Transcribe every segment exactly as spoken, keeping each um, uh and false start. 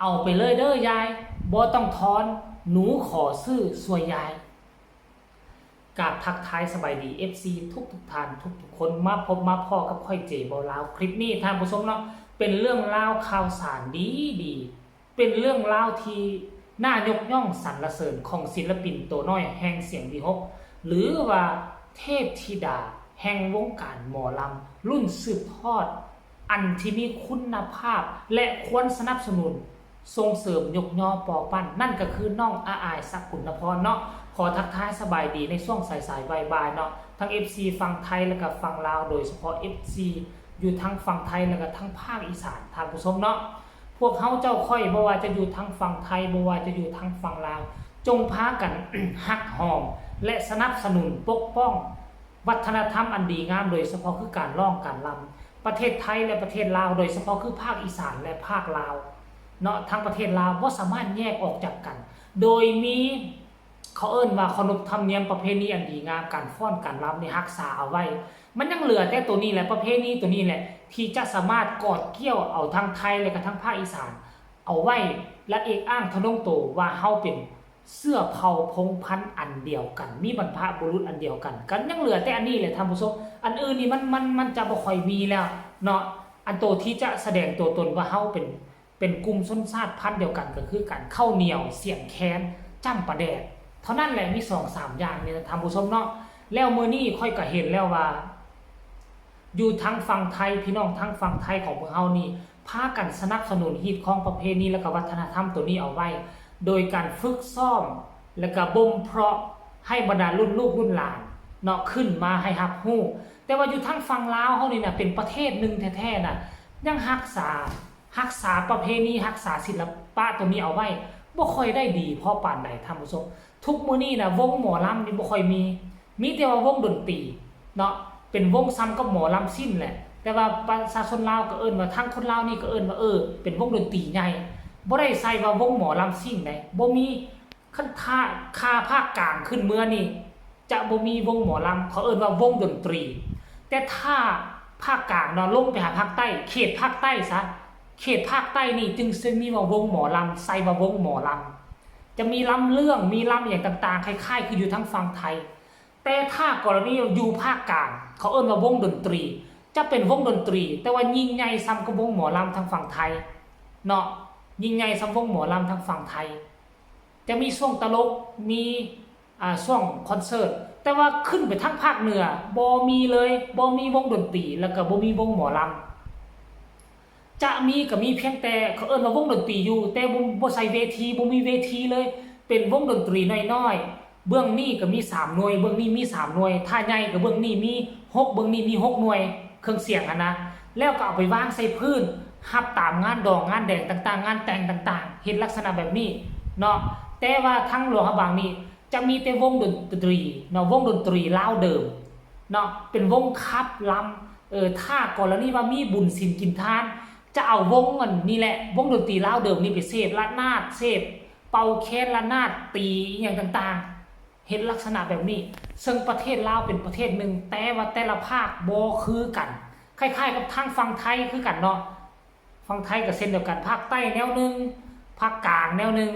เอาไปเลยเด้อยาย บ่ต้องทอน หนูขอซื้อช่วยยาย กราบทักทายสบายดี เอฟซี ทุกทุกท่าน ทุกทุกคน มาพบมาพ้อกับข้อยเจบ่าวลาว คลิปนี้ท่านผู้ชมเนาะ เป็นเรื่องราวข่าวสารดีดี เป็นเรื่องราวที่น่ายกย่องสรรเสริญของศิลปินตัวน้อยแห่งเสียงวีหก หรือว่าเทพธิดาแห่งวงการหมอลำรุ่นสืบทอด อันที่มีคุณภาพและควรสนับสนุนส่งเสริมยกยอปอปั้น นั่นก็คือน้องอาอาย สกุลนพรเนาะ ขอทักทายสบายดีในช่วงสายๆ บ่ายๆ เนาะ ทั้ง เอฟซี ฝั่งไทยและก็ฝั่งลาว โดยเฉพาะ เอฟซี อยู่ทั้งฝั่งไทยและก็ทั้งภาคอีสาน ท่านผู้ชมเนาะ พวกเฮาเจ้าข้อยบ่ว่าจะอยู่ทางฝั่งไทย บ่ว่าจะอยู่ทางฝั่งลาว จงพากัน ฮักหอมและสนับสนุนปกป้องวัฒนธรรมอันดีงาม โดยเฉพาะคือการร้องการรำ ประเทศไทยและประเทศลาว โดยเฉพาะคือภาคอีสานและภาคลาวเนาะ ทั้งประเทศลาวบ่สามารถแยกออกจากกัน โดยมี เขาเอิ้นว่าขนบธรรมเนียมประเพณีอันดีงาม การฟ้อนการรำนี่รักษาเอาไว้ มันยังเหลือแต่ตัวนี้แหละ ประเพณีตัวนี้แหละ ที่จะสามารถกอบเกี่ยวเอาทั้งไทยและก็ทั้งภาคอีสาน เอาไว้และเอกอ้างทะนงโตว่าเฮาเป็นเชื้อเผ่าพงศ์พันธุ์อันเดียวกัน มีบรรพบุรุษอันเดียวกัน กันยังเหลือแต่อันนี้แหละท่านผู้ชม อันอื่นนี่มัน มัน มันจะบ่ค่อยมีแล้วเนาะ อันโตที่จะแสดงตัวตนว่าเฮาเป็น เป็นกลุ่มชนชาติพันธุ์เดียวกันก็คือกัน ข้าวเหนียว เสียงแคน จ้ำปลาแดก เท่านั้นแหละ มีสองสามอย่างนี่นะท่านผู้ชมเนาะ แล้วมื้อนี้ข้อยก็เห็นแล้วว่า อยู่ทางฝั่งไทย พี่น้องทางฝั่งไทยของพวกเฮานี่ พากันสนับสนุนฮีตคองประเพณีและก็วัฒนธรรมตัวนี้เอาไว้ โดยการฝึกซ้อม และก็บ่มเพาะให้บรรดารุ่นลูกรุ่นหลานเนาะ ขึ้นมาให้รับรู้ แต่ว่าอยู่ทางฝั่งลาวเฮานี่นะ เป็นประเทศหนึ่งแท้ๆ น่ะ ยังรักษา รักษาประเพณี รักษาศิลปะตัวนี้เอาไว้ บ่ค่อยได้ดีพอปานใดท่านผู้ชม ทุกมื้อนี้นะ วงหมอลำนี่บ่ค่อยมี มีแต่ว่าวงดนตรีเนาะ เป็นวงส่ำกับหมอลำซิ่งแหละ แต่ว่าประชาชนลาวก็เอิ้นว่า ทางคนลาวนี่ก็เอิ้นว่า เออ เป็นวงดนตรีใหญ่ บ่ได้ใส่ว่าวงหมอลำซิ่งใด บ่มี คันถ้า ถ้าภาคกลางขึ้นเมือนี่ จะบ่มีวงหมอลำ เขาเอิ้นว่าวงดนตรี แต่ถ้าภาคกลางเนาะ ลงไปหาภาคใต้ เขตภาคใต้ซะ เขตภาคใต้นี่จึงสิมีว่าวงหมอลำ ใส่ว่าวงหมอลำ จะมีลำเรื่อง มีลำอย่างต่างๆ คล้ายๆ คืออยู่ทางฝั่งไทย แต่ถ้ากรณีอยู่ภาคกลาง เขาเอิ้นว่าวงดนตรี จะเป็นวงดนตรี แต่ว่ายิ่งใหญ่ส่ำกับวงหมอลำทางฝั่งไทยเนาะ ยิ่งใหญ่ส่ำวงหมอลำทางฝั่งไทย จะมีช่วงตลก มี อ่า ช่วงคอนเสิร์ต แต่ว่าขึ้นไปทางภาคเหนือ บ่มีเลย บ่มีวงดนตรี แล้วก็บ่มีวงหมอลำ จะมีก็มีเพียงแต่ เขาเอิ้นว่าวงดนตรีอยู่ แต่บ่ บ่ใส่เวที บ่มีเวทีเลย เป็นวงดนตรีน้อยๆ เบื้องนี้ก็มีสามหน่วย เบื้องนี้มีสามหน่วย ถ้าใหญ่ก็เบื้องนี้มีหก เบื้องนี้มีหกหน่วย เครื่องเสียงหั้นนะ แล้วก็เอาไปวางใส่พื้น รับตามงานดองงานแดงต่างๆ งานแต่งต่างๆ เฮ็ดลักษณะแบบนี้เนาะ แต่ว่าทางหลวงพระบางนี่ จะมีแต่วงดนตรีเนาะ วงดนตรีลาวเดิมเนาะ เป็นวงขับลำ เออ ถ้ากรณีว่ามีบุญศีลกินทาน จะเอาวงอันนี้แหละ วงดนตรีลาวเดิมนี่ไปเสพระนาด เสพเป่าแคนระนาด ตีอหย่างต่างๆ เฮ็ดลักษณะแบบนี้ ซึ่งประเทศลาวเป็นประเทศหนึ่ง แต่ว่าแต่ละภาคบ่คือกัน คล้ายๆ กับทางฝั่งไทยคือกันเนาะ ฝั่งไทยก็เช่นเดียวกัน ภาคใต้แนวหนึ่ง ภาคกลางแนวหนึ่ง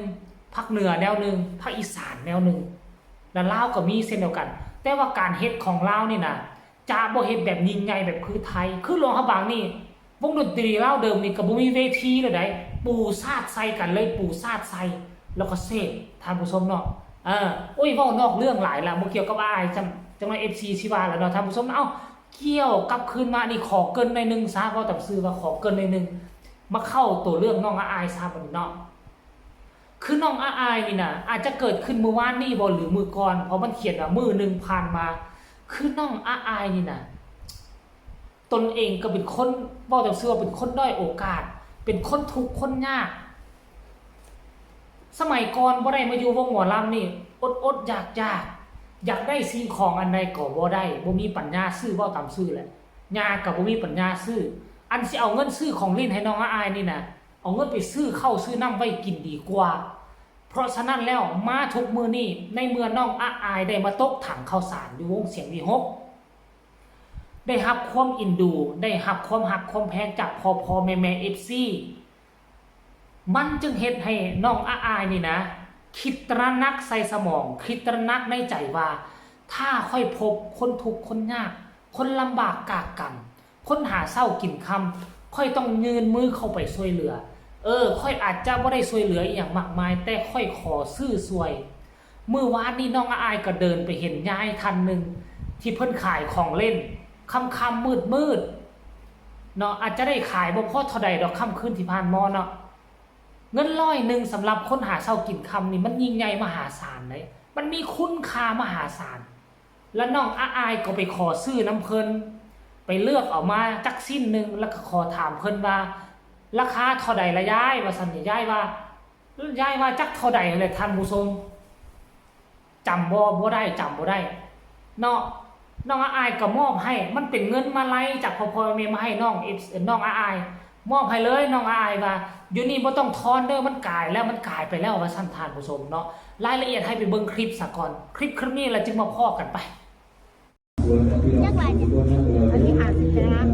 ภาคเหนือแนวหนึ่ง ภาคอีสานแนวหนึ่ง และลาวก็มีเช่นเดียวกัน แต่ว่าการเฮ็ดของลาวนี่นะ จะบ่เฮ็ดแบบยิ่งใหญ่แบบคือไทย คือหลวงพระบางนี่ วงดนตรีลาวเดิมนี่ก็บ่มีเวทีเลยได๋ ปูสาดใส่กันเลย ปูสาดใส่ แล้วก็เสพ ท่านผู้ชมเนาะ เออ โอ้ย เว้านอกเรื่องหลายละ บ่เกี่ยวกับอ้าย จัง จังว่า เอฟซี สิว่าแล้วเนาะ ท่านผู้ชม เอ้า เกี่ยวกลับคืนมานี่ ขอเกริ่นหน่อยหนึ่งซะ เว้าตามซื่อว่าขอเกริ่นหน่อยหนึ่ง มาเข้าตัวเรื่องน้องอาอายซะบัดนี้เนาะ คือน้องอาอายนี่นะ อาจจะเกิดขึ้นมื้อวานนี้บ่ หรือมื้อก่อน เพราะมันเขียนว่ามื้อหนึ่งผ่านมา คือน้องอาอายนี่นะ ตนเองก็เป็นคน เว้าตามซื่อว่าเป็นคนด้อยโอกาส เป็นคนทุกข์คนยาก สมัยก่อนบ่ได้มาอยู่วงหมอลำนี่ อดๆ อยากๆ อยากได้สิ่งของอันใดก็บ่ได้ บ่มีปัญญาซื้อ เว้าตามซื่อแหละ ยาก็บ่มีปัญญาซื้อ อันสิเอาเงินซื้อของเล่นให้น้องอาอายนี่นะ เอาเงินไปซื้อข้าวซื้อน้ำไว้กินดีกว่า เพราะฉะนั้นแล้วมาทุกมื้อนี้ ในเมื่อน้องอาอายได้มาตกถังข้าวสารอยู่วงเสียงวีหก ได้รับความเอ็นดู ได้รับความฮักความแพงจากพ่อๆ แม่ๆ เอฟซี มันจึงเฮ็ดให้น้องอาอายนี่นะ คิดตระหนักใส่สมอง คิดตระหนักในใจว่า ถ้าข้อยพบคนทุกข์คนยาก คนลำบากกากกำ คนหาเช้ากินค่ำ ข้อยต้องยื่นมือเข้าไปช่วยเหลือ เออ ข้อยอาจจะบ่ได้ช่วยเหลืออีหยังมากมาย แต่ข้อยขอซื่อช่วย มื้อวานนี้น้องอาอายก็เดินไปเห็นยายท่านหนึ่ง ที่เพิ่นขายของเล่น ค่ำๆ มืดๆ เนาะ อาจจะได้ขายบ่พอเท่าใดดอก ค่ำคืนที่ผ่านมาเนาะ เงินร้อยหนึ่งสำหรับคนหาเช้ากินค่ำนี่มันยิ่งใหญ่มหาศาลเลย มันมีคุณค่ามหาศาล แล้วน้องอาอายก็ไปขอซื้อนำเพิ่น ไปเลือกเอามาจักชิ้นหนึ่ง แล้วก็ขอถามเพิ่นว่า ราคาเท่าใดล่ะยาย ว่าซั่นนี่ ยายว่า ยายว่าจักเท่าใดแหละท่านผู้ชม จำบ่ บ่ได้ จำบ่ได้ เนาะ น้องอาอายก็มอบให้ มันเป็นเงินมาลัยจากพ่อพ่อแม่แม่มาให้น้อง เอฟ น้องอาอาย มอบให้เลย น้องอาอายว่า อยู่นี่บ่ต้องทอนเด้อ มันกายแล้ว มันกายไปแล้ว ว่าซั่นท่านผู้ชมเนาะ รายละเอียดให้ไปเบิ่งคลิปซะก่อน คลิป คลิปนี้แล้วจึงมาพ้อกันไป จักบาทเนี่ย อันนี้ห้าสิบใช่ไหมคะ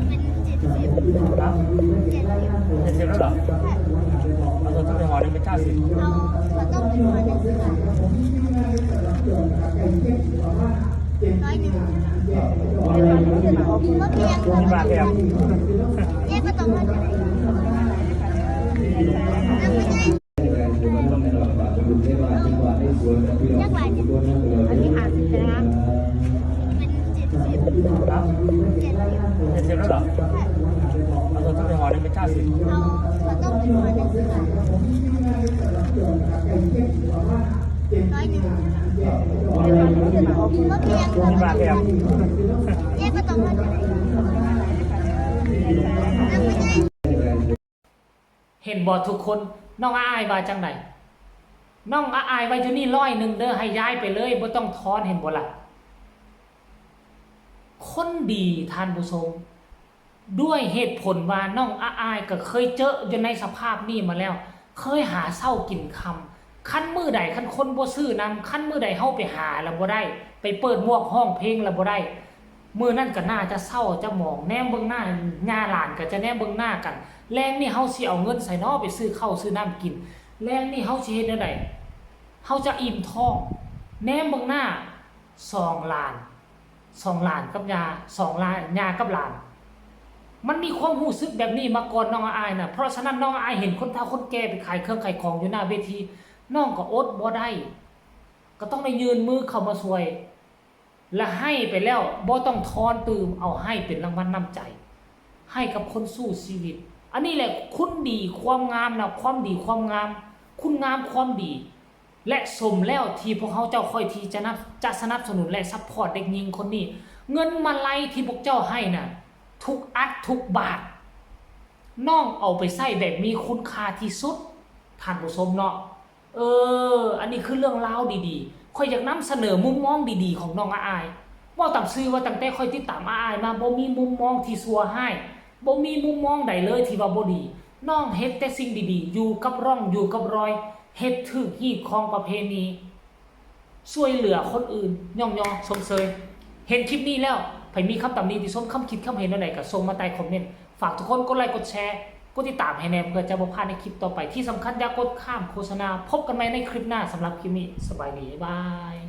เป็นเจ็ดสิบ ครับ เจ็ดสิบ เจ็ดสิบแล้วเหรอ เอาข้าวต้มไปห่อหนึ่งเป็นเก้าสิบ เอาข้าวต้มไปห่อหนึ่งค่ะ ร้อยหนึ่ง ร้อยหนึ่ง ก็เพียง ที่บาทเดียว เอ๊ะ ก็ต้องมา จักบาทเนี่ย อันนี้ห้าสิบใช่ไหมคะ เป็นเจ็ดสิบ ครับ เจ็ดสิบ เจ็ดสิบแล้วเหรอ เอาข้าวต้มไปห่อหนึ่งเป็นเก้าสิบ เอาข้าวต้มไปห่อหนึ่งค่ะ ร้อยหนึ่ง ก็เพียง ที่บาทเดียว เอ๊ะ ก็ต้องมา เห็นบ่ทุกคน น้องอาอายว่าจั่งใด น้องอาอายว่าอยู่นี่ร้อยหนึ่งเด้อ ให้ยายไปเลย บ่ต้องทอน เห็นบ่ล่ะ คนดีท่านผู้ชม ด้วยเหตุผลว่าน้องอาอายก็เคยเจออยู่ในสภาพนี้มาแล้ว เคยหาเช้ากินค่ำ คันมื้อใดคันคนบ่ซื้อนำ คันมื้อใดเฮาไปหาแล้วบ่ได้ ไปเปิดหมวกร้องเพลงแล้วบ่ได้ มื้อนั้นก็น่าจะเศร้าจะหมอง แนมเบิ่งหน้า ย่าหลานก็จะแนมเบิ่งหน้ากัน แลงนี่เฮาสิเอาเงินไสน้อไปซื้อข้าวซื้อน้ำกิน แลงนี่เฮาสิเฮ็ดแนวใด เฮาจะอิ่มท้อง แนมเบิ่งหน้า สองหลาน สองหลานกับย่า สองหลาน ย่ากับหลาน มันมีความรู้สึกแบบนี้มาก่อนน้องอาอายน่ะ เพราะฉะนั้นน้องอาอายเห็นคนเฒ่าคนแก่ไปขายเครื่องขายของอยู่หน้าเวที น้องก็อดบ่ได้ ก็ต้องได้ยื่นมือเข้ามาช่วย และให้ไปแล้วบ่ต้องทอนตื่ม เอาให้เป็นรางวัลน้ำใจ ให้กับคนสู้ชีวิต อันนี้แหละคุณดีความงามนะ ความดีความงาม คุณงามความดี และสมแล้วที่พวกเขาเจ้าคอยที่จะนับ จะสนับสนุนและซัพพอร์ตเด็กหญิงคนนี้ เงินมาลัยที่พวกเจ้าให้น่ะ ทุกอัดทุกบาท น้องเอาไปใช้แบบมีคุณค่าที่สุด ท่านผู้ชมเนาะ เออ อันนี้คือเรื่องราวดีๆ ข้อยอยากนำเสนอมุมมองดีๆ ของน้องอาอาย เว้าตามซื่อว่าตั้งแต่ข้อยติดตามอาอายมา บ่มีมุมมองที่ชั่วร้าย บ่มีมุมมองใดเลยที่ว่าบ่ดี น้องเฮ็ดแต่สิ่งดีๆ อยู่กับร่อง อยู่กับรอย เฮ็ดถูกฮีตของประเพณี ช่วยเหลือคนอื่น ย่องยอชมเชย เห็นคลิปนี้แล้ว ไผมีคำตำหนิติชม คำคิดคำเห็นแนวใดก็ส่งมาใต้คอมเมนต์ ฝากทุกคนกดไลค์กดแชร์ กดติดตามให้แน่เพื่อจะบ่พลาดในคลิปต่อไป ที่สำคัญอย่ากดข้ามโฆษณา พบกันใหม่ในคลิปหน้า สำหรับคลิปนี้ สบายดี บ๊ายบาย